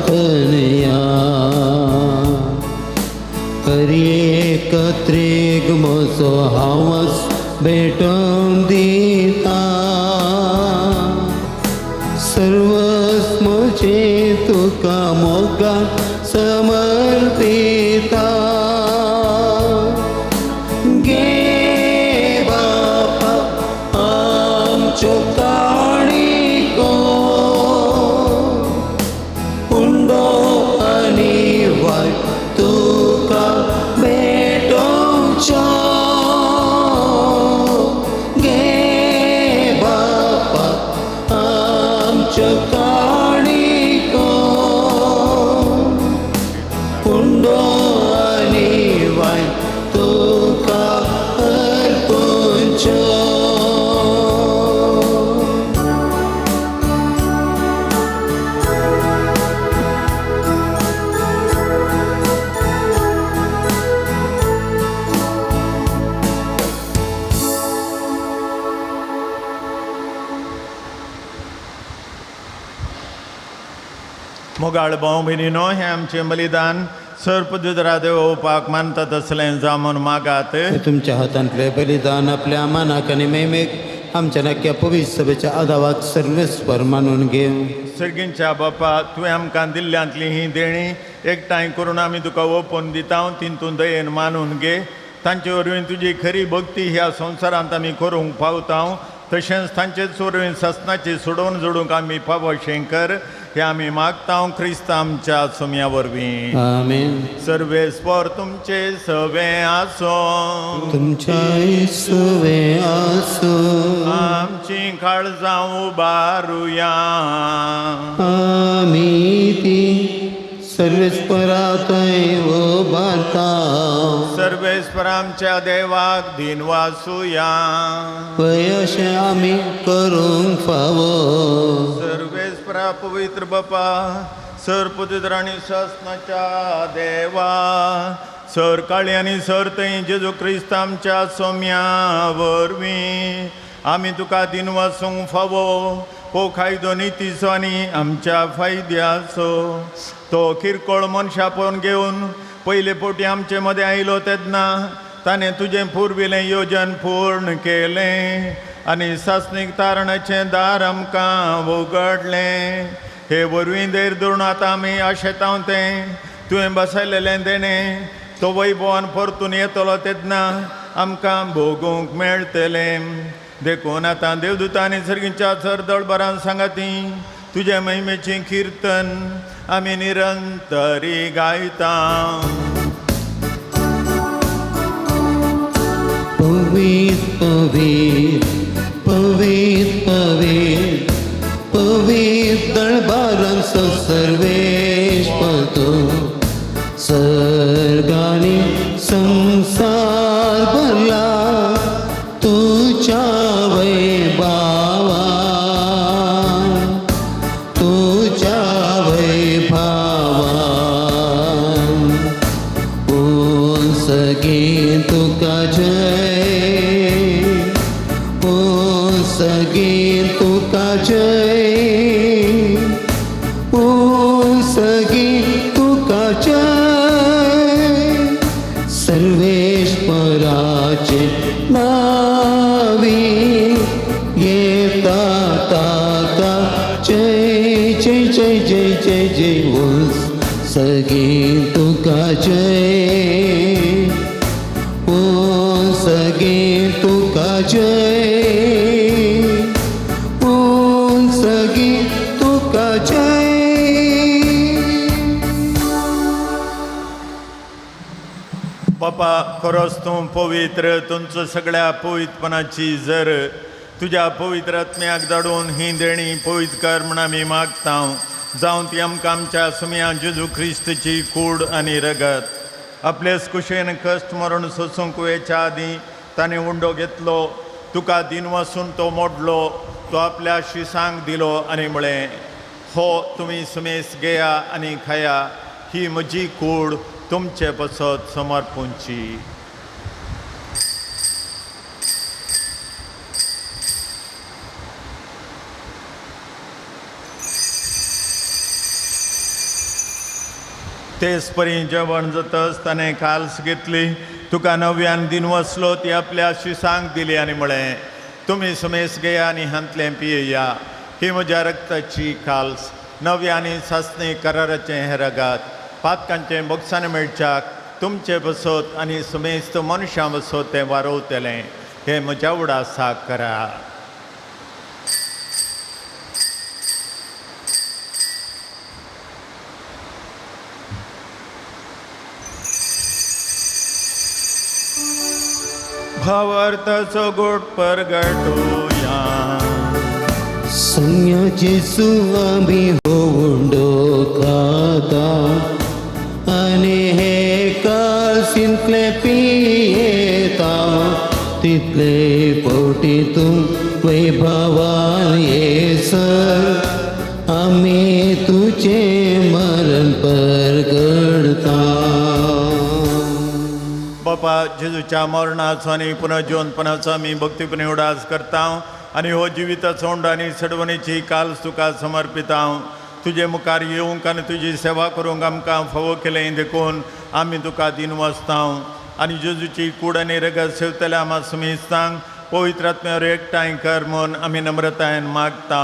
धनया. हर एकत्रेक म्हजो हांवच भेटोवन दिता, सर्वस म्हजें तुका मोगान समर्पिता. गे बापा आमच्यो काणिको उंडो आनी वाय तुका भेटोवच्यो. गे बापा आमच्यो काणिको उंडो आनी वाय तुका अर्पुच्यो. मोगाळ भाव भयणीनो, हें आमचें बलिदान सर्प दुदरा देवोवपाक मानता तसलें जावन मागात. तुमच्या हातांतलें बलिदान आपल्या मानाक आनी मेमेक आमच्या नक्क्या पवित्र सभेच्या आदावाक सर्वेस्पर मानून घेवं. सर्गींच्या बापा, तुवें आमकां दिल्ल्यांतली ही देणी एकठांय करून आमी तुका ओपून दिता, तितून दयेन मानून घे. तांचे वरवीं तुजी खरी भक्ती ह्या संवसारांत आमी करूंक पावता, तशेंच तांचेच वरवीं सासणाची सोडोवन जोडूंक आमी पावशें कर. हे आमी मागता क्रिस्त आमच्या सुम्या वरवीं. आमेन. सर्वेस्पर तुमचे सवे आसो, तुमच्या सुवे आसो. आमची काळजां उबारुया. आमी ती सर्वेस्परातय उबारता. सर्वेस्पर आमच्या देवाक दिनवासुया. पळय अशें आमी करूंक फावो. सर्वेस्परा पवित्र बापा, सर पवित्र आनी सासणाच्या देवा, सर काळी आनी सर थंय जेजू क्रिस्त आमच्या सोम्या वरवीं आमी तुका दिनवासूंक फावो. हो कायदो नितीचो आनी आमच्या फायद्याचो. तो किरकोळ मनशां पळोवन घेवन पयले फावटी आमचे मदें आयलो तेन्ना ताणें तुजें पुर्विल्लें योजन पूर्ण केलें आनी सासणीक तारणाचें दार आमकां उगडलें. हे वरवीं धैर्य धरून आतां आमी आशेतांव तें तुवें बसयलेलें देणें तो वैभवान परतून येतलो तेन्ना आमकां भोगूंक मेळटलें. देखून आतां देवदूतांनी सर्गीच्या सरदळबरान सांगाती तुजे महिमेचें किर्तन आमी निरंतरी गायता. पवित्र पवित्र पवित्र पवित्र पवित्र दळबारांचो सर्वेश तूं सर्गांनी संवसार भरला तुज्या वैभावान तुज्या वैभावान. सगीं तुका जय, ओ सगीं तुका जय, ओ सगीं तुका जय. सर्वेश्वराचे नावी येता ताका जय जय जय जय जय जय. ओ सगीं तुका जय, ओ सगीं तुका जय, ओ सगीं तुका जय. बापा खरोच तूं पवित्र, तुमचो सगळ्या पवित्रपणाची जर तुज्या पवित्र आत्म्याक धाडून ही देणी पवित्र कर म्हण आमी मागता. जावं ती आमकां आमच्या सुमया जेजू क्रिस्ताची कूड आनी रगत. आपलेच कुशेन कश्ट मरण सोसूंक वेच्या आदीं ताणें उंडो घेतलो, तुका दिन वासून तो मोडलो, तो आपल्या शिसांक दिलो आनी म्हळें, हो तुमी सुमेस घेया आनी खाया, ही म्हजी कूड तुमचे पसत समर्पूंची. तेच परी जेवण जातच ताणें काल्स घेतली, तुका नव्यान दिन वसलो, ती आपल्या शिसांक दिली आनी म्हळें, तुमी सुमेस घेया आनी हांतलें पियेया, ही म्हज्या रक्ताची काल्स, नव्या आनी सासणी कराराचें हें रगात, पातकांचें बोगसाण मेळच्याक तुमचे बसत आनी सुमेस्त मनशां बसत तें वारोवतलें. हें म्हज्या उडासाक करा. भावार्थाचो गोट परगटोया. संज्ञा जेसू आमी हो उंडो खाता आनी हे कालसींतले पियेता तितले फावटी तूं वैभवान येसर आमी तुजें मरण परगडता. बापा जेजूच्या मरणाचो आनी पुनर्जिवनपणाचो आमी भक्तीपणी उडास करता आनी हो जिविताचो उंडो आनी सडवणीची काल तुका समर्पिता. तुजे मुखार येवंक आनी तुजी सेवा करूंक आमकां फावो केलें देखून आमी तुका दिन वाचता. आनी जेजूची कूड आनी रगत सेवतल्या आमा सुमेस्तांक पवित्र आत्म्यावर एकठांय कर म्हूण आमी नम्रतायेन मागता.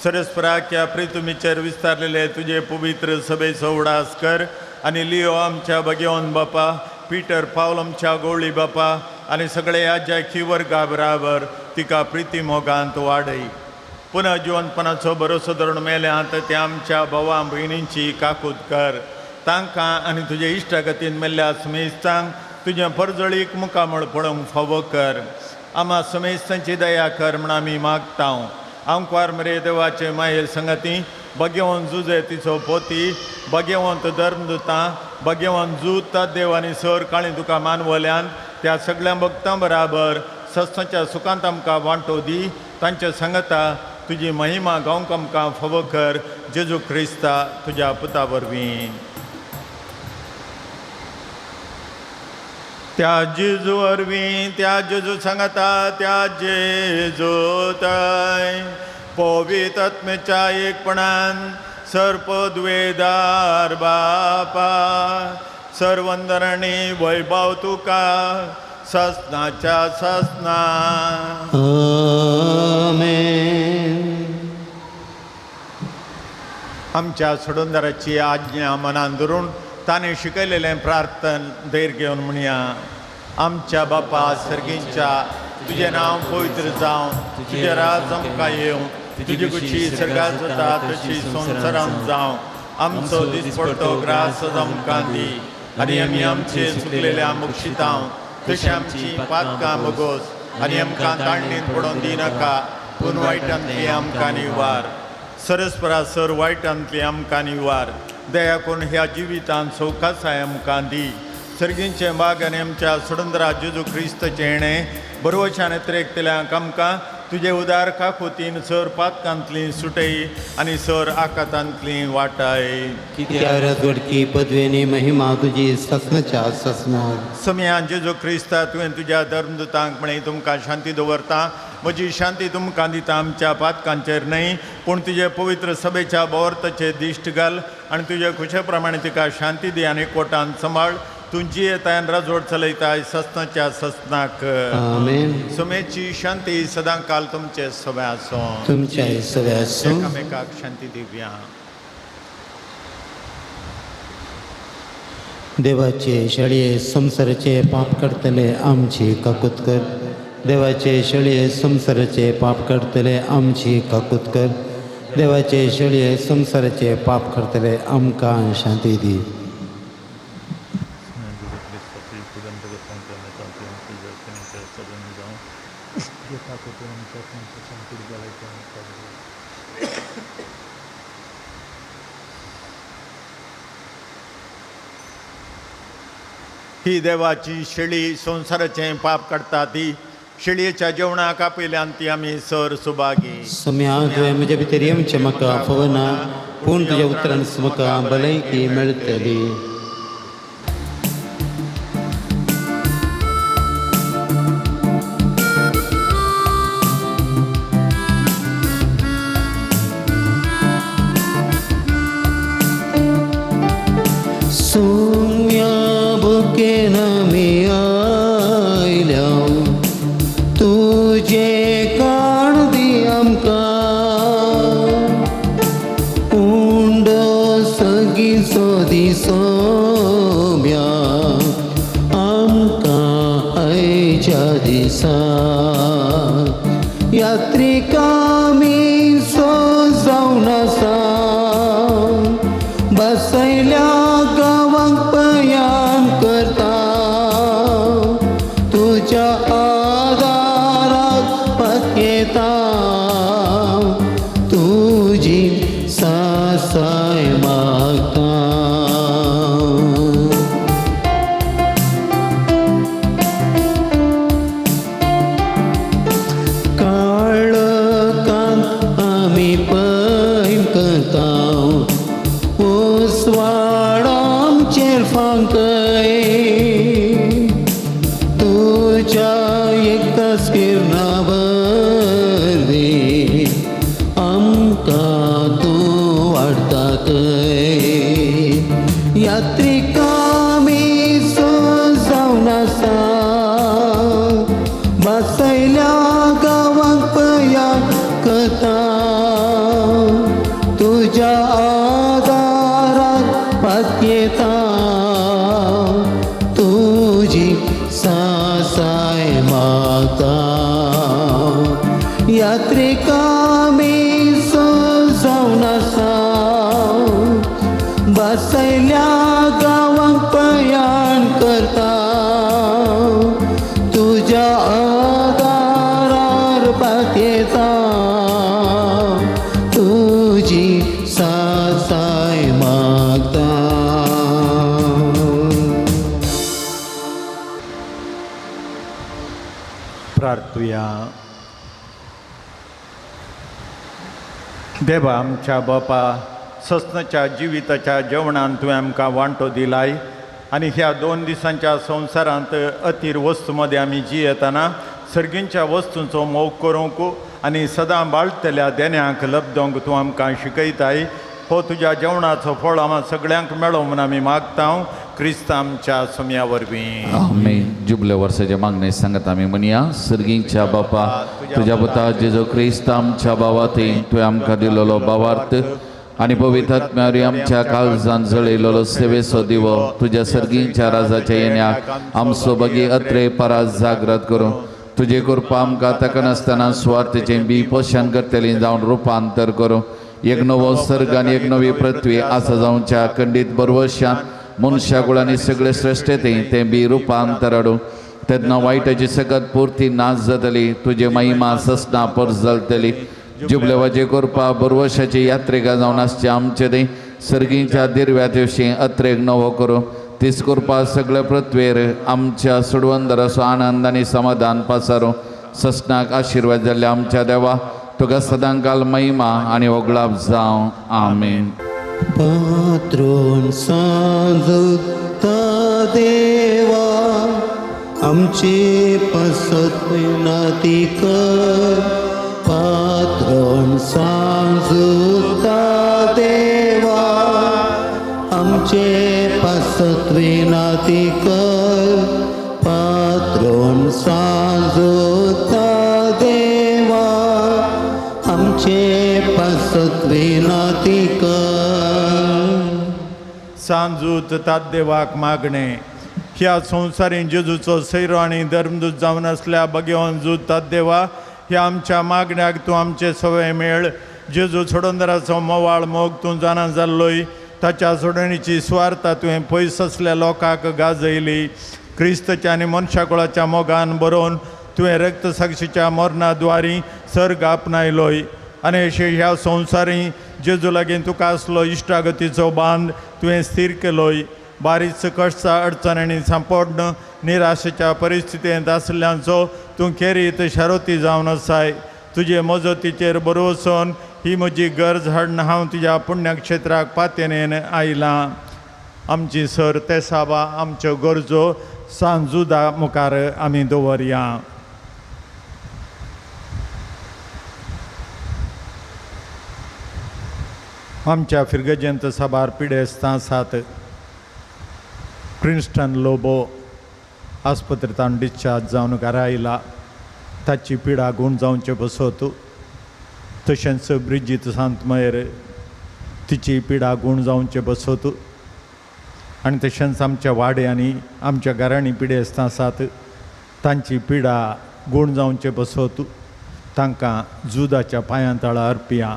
सरस्पराच्या प्रितुमीचेर विस्तारलेले तुजे पवित्र सभेचो उडास कर आनी लियो आमच्या भगेवन बापा, पीटर पावल आमच्या गोवळी बापा आनी सगळे आज्याकी वर्गा बराबर तिका प्रिती मोगांत वाडय. पुनः जिवनपणाचो भरोसो धरून मेल्यात त्या आमच्या भावा भयणींची काकूत कर. तांकां आनी तुजे इश्टागतीन मेल्ल्या सुमेस्तांक तुजें परजळीक मुखामळ पळोवंक फावो कर. आमा सुमेस्तांची दया कर म्हण आमी मागता. आंकवार मरे देवाचे मायेल संगती भगेवन जुजे तिचो पोती, भगेवंत धर्मदुतां, भगेवन जूत देव आनी सर काळी तुका मानवल्यान त्या सगळ्या भक्तां बराबर सस्ताच्या सुखांत आमकां वांटो दी. तांच्या सांगता तुजी महिमा गावंक आमकां फावो कर. जेजू क्रिस्ता तुज्या पुता वरवीं. त्या जेजू वरवीं, त्या जेजू सांगता, त्या जेजू ताय पवित्र आत्म्याच्या एकपणान सर्पद्वेदार बापा सर्वंदरणी वैभव तुका ससनाच्या ससना. आमेन. आमच्या सोडूनदाराची आज्ञा मनान धरून ताणें शिकयलेलें प्रार्थन धैर्य घेवन म्हणया. आमच्या बापा सर्गींच्या, तुजें नांव पवित्र जावं, तुजें राज आमकां येवं, तुजी खुशी सर्गात जाता तशी संवसारांत जावं. आमचो दिसपडतो ग्रास आमकां दी आनी आमी आमचे चुकलेल्या मुक्षितांव तशें आमची पातकां बगोस आनी आमकां ताणणीन पडोवन दिनाका, पूण वायटांतली आमकां निवार. सरस्परा सर वायटांतली आमकां निवार. दया करून ह्या जिवितांत सवकासाय आमकां दी. सर्गींचे बाग आनी आमच्या सोडंदरा जेजू क्रिस्तचें हेणें बरवशान त्रेकतल्यांक आमकां तुजे उदार काकुतीन सर पातकांतली सुटय आनी सर आकातांतली वाटाय. कित्याक राजवटकी पदवेनी महिमा तुजी ससनाच्या ससनाक. समया जेजू क्रिस्ता, तुवें तुज्या धर्मदूतांक म्हळें, तुमकां शांती दवरता, म्हजी शांती तुमकां दिता, आमच्या पातकांचेर न्हय पूण तुजे पवित्र सभेच्या बोवर्ताचेर दिश्ट घाल आनी तुजे खुशे प्रमाणे तिका शांती दी आनी कोटान सांबाळ. तूं जियेताय आनी राजवट चलयताय ससनाच्या ससनाक. आमेन. समेची शांती सदां काल तुमचे सगळे आसूं. तुमच्या सगळे आसूं. एकामेकाक शांती दिवया. देवाचे शेळये संवसाराचे पाप काडटले आमची काकूत कर. देवाचे शेळये संवसाराचे पाप काडटले आमची काकूत कर. देवाचे शेळये संवसाराचे पाप काडटले आमकां शांती दी. ही देवाची शेळी संवसाराचें पाप काडटा ती शेळयेच्या जेवणाक आपयल्यान ती आमी सर सुभागी. सम्या तुवें म्हज्या भितर येवचें म्हाका फावना, पूण तुज्या उतरान म्हाका भलायकी मेळटली. सुम्या बुकेन आमी आयल्या, तुजें काण दी आमकां, उंडो सगीचो दिसोम्या आमकां आयच्या दिसा. यात्रिकामी सो जावन आसा, बसयल्या गांवांक पयान करता, तुज्या आदाराक पतयेता, तुजी सासाय मागता. काळकांत आमी पैन करता, उस्वाड आमचेर फांकय, तुज्या एकाच किरणा वरवीं आमकां तूं वाडटा थंय. यात्रिकामी सो जावन आसा, बसयल्या गांवांक पयान करता, तुज्या आदाराक पातयेता, तुजी सासाय मागता. यात्रिकामी सो जावन आसा, बसयल्या गांवांक पयान करता, तुज्या आदारार पातयेता, तुजी सासाय मागता. प्रार्थुया. देवा आमच्या बापा, ससनाच्या जिविताच्या जेवणान तुवें आमकां वांटो दिलाय आनी ह्या 2 दिसांच्या संवसारांत अतीर वस्तू मदें आमी जियेतना सर्गींच्या वस्तूंचो मोग करूंक आनी सदां बाळटल्या देण्यांक लब्दोंक तूं आमकां शिकयताय. हो तुज्या जेवणाचो फळ आमकां सगळ्यांक मेळो म्हूण आमी मागता क्रिस्त आमच्या सोम्या वरवीं. आमेन. जुबले वर्साचे मागणे सांगत आमी म्हणया. सर्गींच्या बापा, तुज्या पुता जेजू क्रिस्त आमच्या बाबा ते तुवें आमकां दिलेलो भावार्थ आनी पवित्र आत्म्यावरी आमच्या काळजान जळयलेलो सेवेचो दिवो तुज्या सर्गींच्या राजाच्या येण्याक आमचो बगी अत्रे परास जागृत करूं. तुजे कृपा आमकां ताकनासतना सुवार्थेचें बी पोशण करतली जावन रुपांतर करूं. एक नवो सर्ग आनी एक नवी पृथ्वी आसा जावच्या खंडीत बरवशान मनशा कुळांनी सगळे श्रेश्ठते तें बी रुपांतर हाडूं. तेन्ना वायटाची सकत पुर्ती नाश जातली, तुजे महिमा ससना परजलतली. जुबलेवाचे कृपा बरवशाची यात्रेका जावन आसचे आमचे ते सर्गीच्या दिरव्या दिवशी अत्रेक नवो करूं. तीच कृपा सगळे पृथ्वेर आमच्या सुडवंदराचो आनंद आनी समाधान पासारूं. ससनाक आशिर्वाद जाल्ल्या आमच्या देवा तुका सदांकाल महिमा आनी ओगळाप जावं. आमेन. पात्रोन सांजुता देवा आमचे पासत विनंती कर. पात्रोन सांजुता देवा आमचे पासत विनंती कर. पात्रोन सांजुता देवा आमचे पासत विनंती कर. सांजूत तादेवाक मागणे. ह्या संवसारीन जेजूचो सैरो आनी धर्मदूत जावन आसल्या भगवान जूत तादेवा ह्या आमच्या मागण्याक तूं आमचे सवय मेळ. जेजू सोडंदराचो मोवाळ मोग तूं जाणा जाल्लोय. ताच्या सोडणीची सुवार्ता तुवें पयस आसल्या लोकांक गाजयली. क्रिस्तच्या आनी मनशाकुळाच्या मोगान बरोवन तुवें रक्तसाक्षीच्या मरणा द्वारी सर्ग आपणायलोय. आनी अशें ह्या संवसारी जेजू लागीं तुका आसलो इश्टागतीचो बांद तुवें स्थीर केलोय. बारीक कश्टा अडचणांनी सांपडून निराशेच्या परिस्थितींत आसल्यांचो तूं खेरीत शारोती जावन आसाय. तुजे मजतीचेर बरोवचोन ही म्हजी गरज हाडून हांव तुज्या पुण्यक्षेत्राक पातयेन आयलां. आमची सर तेसाबा आमच्यो गरजो सांजुदा मुखार आमी दवरया. आमच्या फिर्गजेंत साबार पिडेस्तां आसात. प्रिन्स्टन लोबो आस्पत्रेंत डिस्चार्ज जावन घरा आयला. ताची पिडा गूण जावचे बसत. तशेंच ब्रिजीत सांतमयर तिची पिडा गूण जावचे बसत. आनी तशेंच आमच्या वाड्यांनी आमच्या घरांनी पिडेस्तां आसात. तांची पिडा गूण जावचे बसत. तांकां जुदाच्या पांयां तळा अर्पया.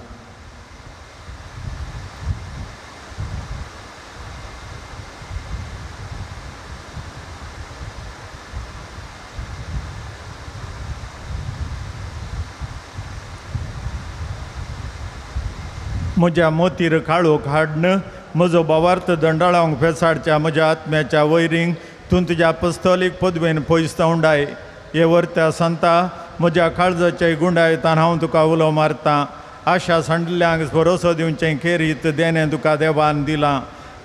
म्हज्या मोतीर काळोख हाडन म्हजो भावार्थ दंडाळावंक फेसाडच्या म्हज्या आत्म्याच्या वैरींक तूं तुज्या पस्तोलीक पदवेन पयस तवंडाय. हे वर्त्या सांता म्हज्या काळजाचे गुंडायतान हांव तुका उलो मारतां. आशा सांडल्यांक भरोसो दिवचें खेरीत देणें तुका देवान दिलां.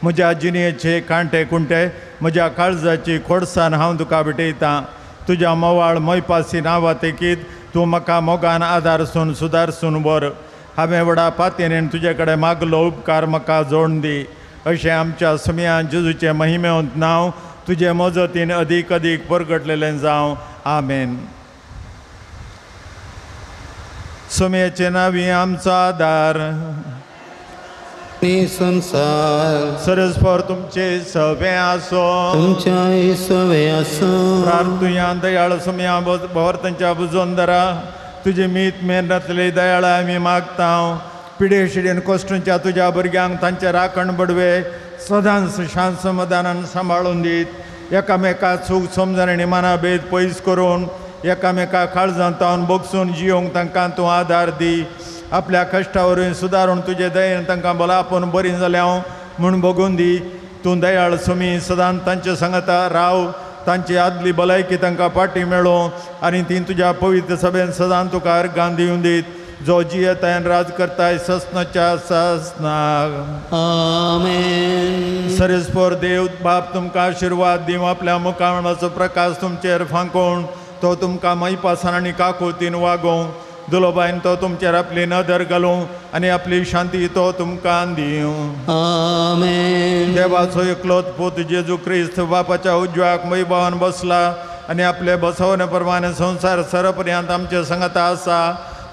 म्हज्या जिणेचे कांटे कुंटे म्हज्या काळजाची खोडसान हांव तुका भेटयतां. तुज्या मोवाळ मोयपासी नांवा तेकीत तूं म्हाका मोगान आदारसून सुदारसून बर. हांवें व्हडा पातयेन तुजे कडेन मागलो उपकार म्हाका जोडून दी. अशें आमच्या समियान जेजूचें महिमेवंत नांव तुजे मजतीन अदीक अदीक परगटलेलें जावं. आमेन. सुम्याचे नांवी आमचो आदार संसार सरस्पर तुमचे सवे आसो. तुमच्या सवे आसो. प्रार्थुया दयाळ सुम्या भोवर्तांच्या बुजोंदरा तुजे मीत मेहनतले दयाळ आमी मागता. पिडे शिडेन कोश्टूंच्या तुज्या भुरग्यांक तांचे राखण बडवे सदांच शांत समाधानान सांबाळून दीत. एकामेका चूक समजण आनी मनाभेद पयस करून एकामेका काळजांत तावन बगसून जियोंक तांकां तूं आदार दी. आपल्या कश्टा वरवीं सुदारून तुजे दयेन तांकां बलापून बरीं जाल्या हांव म्हूण बगून दी. तूं दयाळ सुमी सदांच तांचे सांगता राव. तांची आदली भलायकी तांकां फाटी मेळों आनी ती तुज्या पवित्र सभेन सदांच तुका अर्गां दिवन दीत. जो जियेतायन राज करताय ससनाच्या ससनाक. आमेन. सरेस्पर देव बाप तुमकां आशिर्वाद दिवं. आपल्या मुखामळाचो प्रकाश तुमचेर फांकोवन तो तुमकां मैपासान आनी काकुळतीन वागोवं. दुलोबायन तो तुमचेर आपली नदर घालूं आनी आपली शांती तो तुमकां दिवं. आमेन. देवाचो एकलोच पूत जेजू क्रिस्त बापाच्या उजव्याक मैभावान बसला आनी आपले बसवणे प्रमाणे संवसार सरपर्यंत आमचे संगता आसा.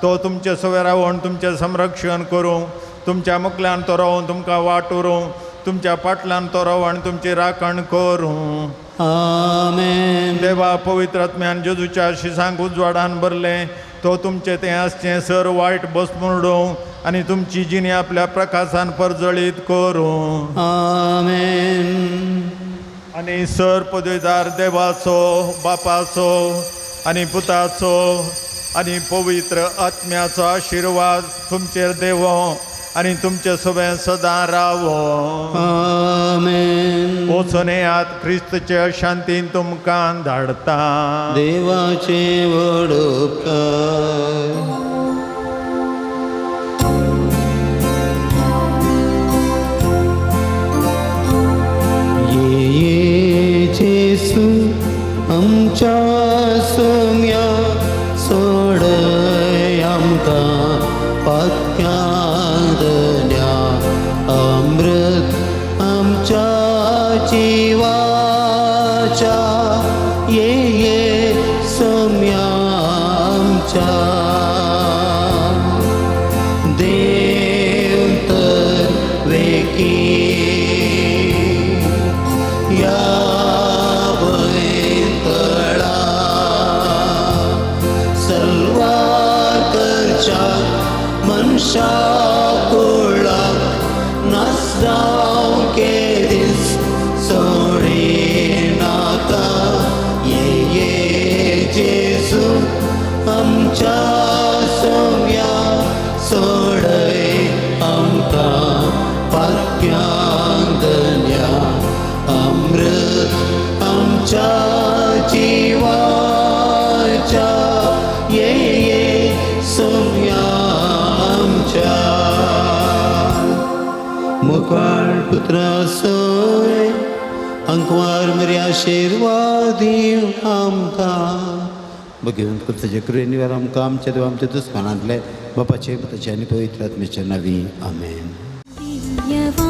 तो तुमचे सवे रावून तुमचें संरक्षण करूं. तुमच्या मुखल्यान तो रावून तुमकां वाट उरूं, तुमच्या पाटल्यान तो रावूं आनी तुमची राखण करूं. आमेन. देवा पवित्र आत्म्यान जेजूच्या शिसांक उजवाडान भरलें, तो तुमचें तें आसचें सर वायट बसमुडूं आनी तुमची जिणी आपल्या प्रकाशान परजळीत करूं. आमेन. आनी सर पदवीदार देवाचो, बापाचो आनी पुताचो आनी पवित्र आत्म्याचो आशिर्वाद तुमचेर देवो आनी तुमचे सगळें सदां रावो. आमेन. वचून येयात, क्रिस्तचे शांतीन तुमकां धाडता. देवाचे व्हड उपकार. ये ये जेसू आमच्या सोम्या सोडय आमकां पात्यां दन्या अमृत आमच्या जिवाच्या ये ये सोम्या आमच्या. देव तर वेकी या भंयतळा सलवार करच्या मनशा कुळाक नासजावं केदीस सोडिनाका. ये ये जेजू आमच्या सोम्या सोडय आमकां पाक्यां दन्या अमृत आमच्या जिवाच्या ये ये सोम्या आमच्या. मुखार पुत्रा सोय अंकवार मरी आशिर्वाद दिव आमकां. बघून तुमचे कृपेन आमकां आमच्या देवा आमच्या दुस्मानांतले बापाचे पुताचे आनी पवित्र आत्म्याच्या नांवी. आमेन. दिव्यवाणी.